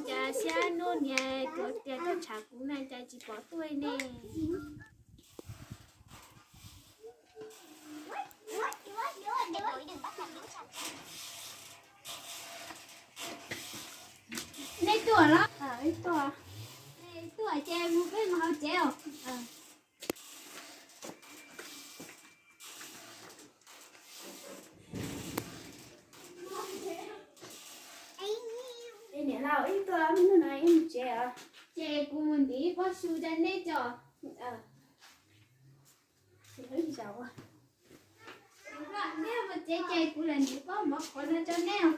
Cas siab nuj niam tuav tias tuaj tshav kub na cas tsis pom tuaj ne. Nej tuaj los? Tuaj. Tuaj ces mus peb mus hauv tsev os. Niam laus, ib tuaj hnub no ib mus tsev os. Ces kuv mus ntim ib pob su rau neb tso. Neb mus tsev ces kuv lam ntim pob mov qhuav no rau neb os.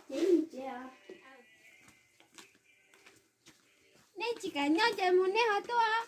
Ces mus tsev os. Neb tsis kam nyob ces mus neb ho tuaj.